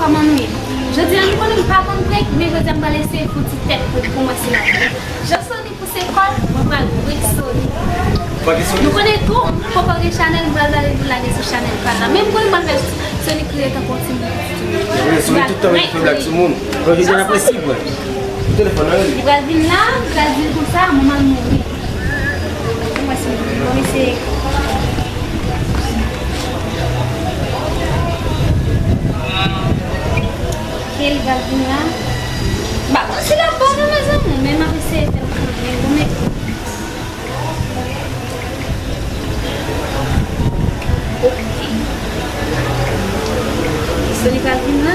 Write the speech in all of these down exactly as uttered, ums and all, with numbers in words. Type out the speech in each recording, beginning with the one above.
Kòman nou ye? Jodi a, nou konnen m pa konn prank, men jodi a, m pral eseye fouti tèt prank pou mwen sou lavi. Jan Sony pouse kò l, mwen pral prank Sony. Nou konnen tou, m poko gen chanèl, m pral lage, lage sou chanèl pa l la. Men m konnen m pral fè Sony kriye tankou yon timoun. Sony tout tan fè blag sou moun. Jodi a, n ap resi prank. Telefòn nan rele. Li pral vin la, li pral di l konsa, manman l mouri. Mwen se mwen se ke li pral vin la. Ba, si l ap bon, non, mezanmi, men m ap eseye fè l kanmenm. Bon, men Ok. So, li pral vin la,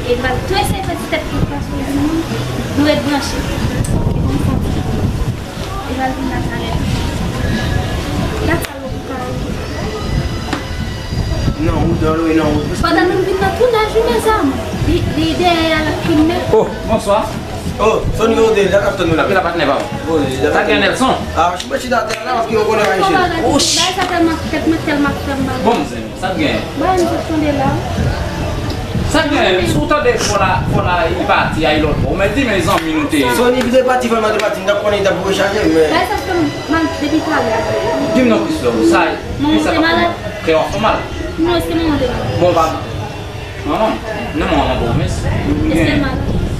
e l pral tou eseye fè ti tèt kout pa sou li, nou ret branche. Ok, bon, sa. Li pral vin la talè. Gad sa lou pou kay. Nan wout, nan wout, nan wout. Pandan nou vin nan tounaj, wi, mezanmi. Li, li dèyè a l ap filme. Oh, bonswa. Oh, Sony, kote l? L ap tann nou la. Kote la, patnè pa m? Sa gen, Nelson? Ah, mwen chita atè a la, paske yo konnen pa Michel. Bay sa tèlman, tèt mwen tèlman ap fè m mal. Bon, zen, sa gen? Bay m sot tande la. Sa gen? Si w tande fò la, fò la, li pati, ay lòt bò. Ou mèt di, men zanmi nou te ye. Sony, li te pati, fò l mande pati, m t ap konnen li t ap rechaje, men. Bay sa fè m mal depi talè. Di m non, Chrislove, sa, ki sa k ap fè w mal? Kè w ap fè w mal? Non, èske manman te malad? Bon, pa Manman m? Non, manman m an pwovens. M gen,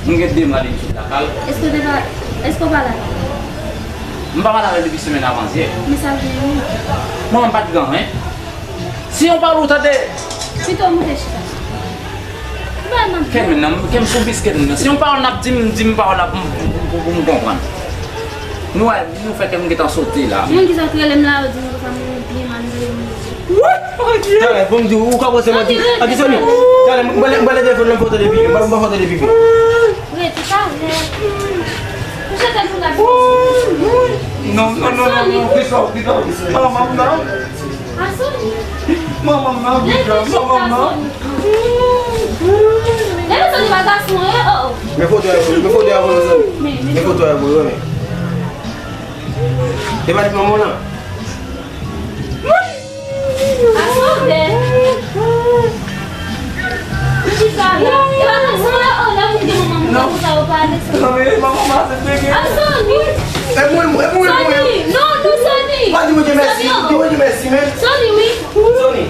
m gen de mwa depi m sot lakay. Èske w te pa, èske w pale avè l? M pa pale avè l depi semèn avansyè. Men sa l gen wi. Manman m pa t gen anyen. Si yon pawòl ou tande. Pito w moute chita. Kè m nan, kè m sou biskèt m nan. Si yon pawòl n ap di m, di m pawòl la pou m, pou, pou, pou m konprann. Nou wè, nou fè kè m gentan sote la. Moun ki sa t rele m la, yo di m konsa, m byen mal, m byen mal. Talè, pou m di w, ou ka panse m anti, anti Sony. Talè, m pral, m pral leve telefòn nan, m fè w tande pi byen. M pral, m pral fè w tande pi byen. Rete talè. Kouche tèt ou la. Non, non, non, non, non. Pito, pito. Manman m nan. A Sony. Manman m nan, pito. Manman m nan. Leve Sony pa gason, eh, oh, oh. Men foto a, men foto a pou yo, Sony. Men foto a pou yo, men. E pa li manman w lan? Asòdè. Chita la. E pa nan son la, oh, la moun gen manman moun sa ou pale sa. Non, men manman m a se peke. A Sony. E mwen, e mwen, e mwen. Sony. Non, non, Sony. Pa di mwen di mèsi, di mwen di mèsi, men. Sony, wi. Sony.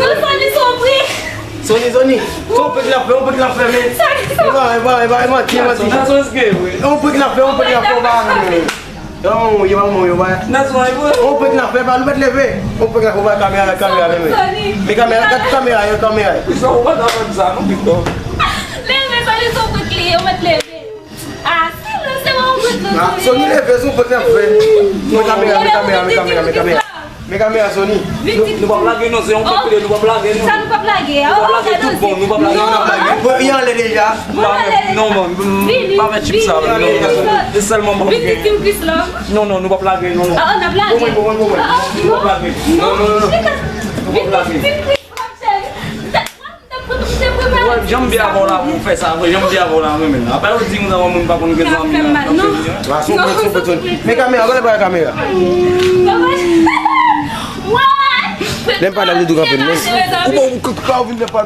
Non, Sony, se yon prank. Sony, Sony. Se yon prank l ap fè, yon prank l ap fè, men. Sony, Sony. E pa, e pa, e pa, e manti, e manti. Nan sans ke, wi. Yon prank l ap fè, yon prank l ap fè, ou pa nan men. Yo, yo, yo, yo, yo. Nan son, yo. On prank n ap fè, pa nou mèt leve. On prank n ap fè, kamera, kamera, kamera. Men kamera, gad kamera, yo, kamera. Pito, ou pa ta fè m sa, non, pito. Leve, Sony, se on prank li ye, ou mèt leve. Ah, si, non, se pa on prank, non, Sony. Sony leve, se on prank n ap fè. Men kamera, men kamera, men kamera, men kamera. Men kamera, Sony. Nou, nou p ap lage, non, se on prank li ye, nou p ap lage, non. Sa nou p ap lage? Nou p ap lage tout bon, nou p ap lage, nou p ap lage. Bon, li anlè deja. Non, man, m pa fè tip sa avè l, non. Se sèlman bon. Vin viktim Chrislove. Non, non, nou p ap lage, non, non. Ah, n ap lage. Bon, bon, bon, bon. Ah, ah, non. Nou p ap lage. Non, non, non, non. Nou p ap lage. Viktim Chrislove, cheri. Wè, jan m byen avè w la pou w fè sa vre, jan m byen avè w la, mwen menm. Apre ou di m nan yon moun pa konn gen zanmi nan, nan peyi a. Sa fè m mal, non. Non, non, non. Men kamera, gade bagay kamera. Lè m pale ap doudou kanpe m, non. Ou bon, ou k-, k-, ou vin nan pale.